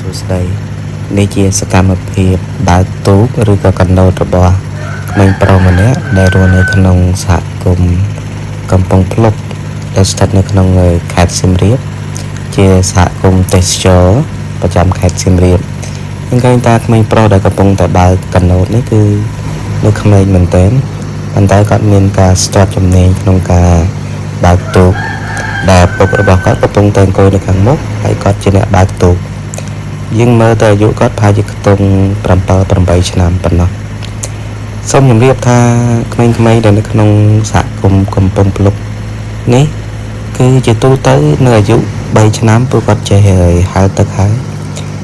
ួស្តីនេះជាសកម្មភាពបើកទូកឬក៏កាណូតរបស់ក្មេងប្រុសម្នាក់ដែលរស់នៅក្នុងសហគមន៍កំពង់ភ្លុកដែលស្ថិតនៅក្នុងខេត្តសៀមរាបជាសហគមន៍ទេសចរប្រចាំខេត្តសៀមរាបយើងឃើញថាក្មេងប្រុសដែលកំពុងតែបើកកាណូតនេះគឺនៅក្មេងមែនទែនប៉ុន្តែគាត់មានការស្ទាត់ជំនាញក្នុងការបើកទូកដែលឪពុករបស់គាត់កំពុងតែអង្គុយនៅខាងមុខហើយគាត់ជាអ្នកបើកទូកយើងមើលទៅអាយុគាត់ប្រហែលជាខ្ទង់7 8ឆ្នាំប៉ុណ្ណោះសូមជម្រាបថាក្មេងៗដែលនៅក្នុងសហគមន៍កំពង់ភ្លុកនេះគឺជាទូទៅនៅអាយុ3ឆ្នាំពួកគាត់ចេះហើយហែលទឹកហើយ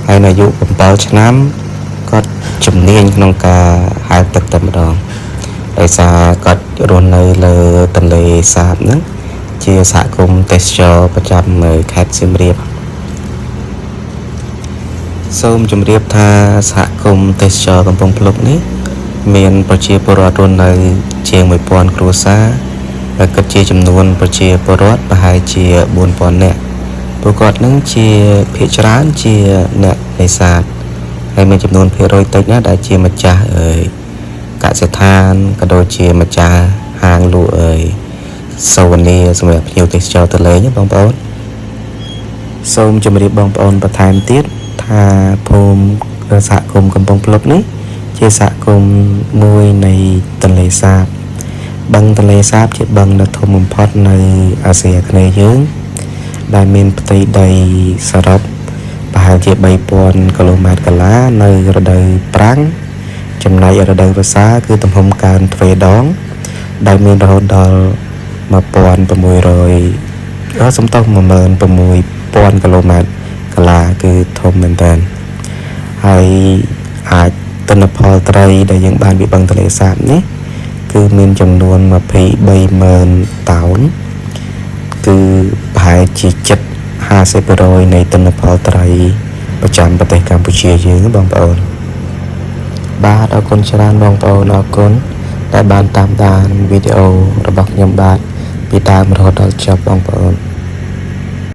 ហើយនៅអាយុ7ឆ្នាំគាត់ជំនាញក្នុងការហែលទឹកតែម្ដងដោយសារគាត់រស់នៅលើទន្លេសាបហ្នឹងជាសហគមន៍ទេសចរប្រចាំខេត្តសៀមរាបសូមជម្រាបថាសហគមន៍ទេសចរកំពង់ភ្លុកនេះមានប្រជាពលរដ្ឋរស់នៅជាង1000គ្រួសារដែលគិតជាចំនួនប្រជាពលរដ្ឋប្រហែលជា4000នាក់ពួកគាត់នឹងជាភាគច្រើនជាអ្នកនេសាទហើយមានចំនួនភាគរយតិចណាស់ដែលជាម្ចាស់អើយកសិដ្ឋានក៏ដូចជាម្ចាស់ហាងលក់អើយសូវនីសម្រាប់ភ្ញៀវទេសចរទៅលេងបងប្អូនសូមជម្រាបបងប្អូនបន្ថែមទៀតថាភូមិសហគមន៍កំពង់ភ្លុកនេះជាសហគមន៍មួយនៃទន្លេសាបបឹងទន្លេសាបជាបឹងដ៏ធំបំផុតនៅអាស៊ីអាគ្នេយ៍យើងដែលមានផ្ទៃដីសរុបប្រហែលជា3000គីឡូម៉ែត្រកាឡានៅរដូវប្រាំងចំណែករដូវវស្សាគឺទំហំកើនទ្វេដងដែលមានរហូតដល់1600សំទោស16000គីឡូម៉ែត្រកាឡាគឺធំមែនតើហើយអាចទិន្នផលត្រីដែលយើងបានពីបឹងទន្លេសាបនេះគឺមានចំនួន230,000តោនគឺប្រហែលជាជិត50%នៃទិន្នផលត្រីប្រចាំប្រទេសកម្ពុជាយើងបងប្អូនបាទអរគុណច្រើនបងប្អូនអរគុណដែលបានតាមដានវីដេអូរបស់ខ្ញុំបាទពីដើមរហូតដល់ចប់បងប្អូន។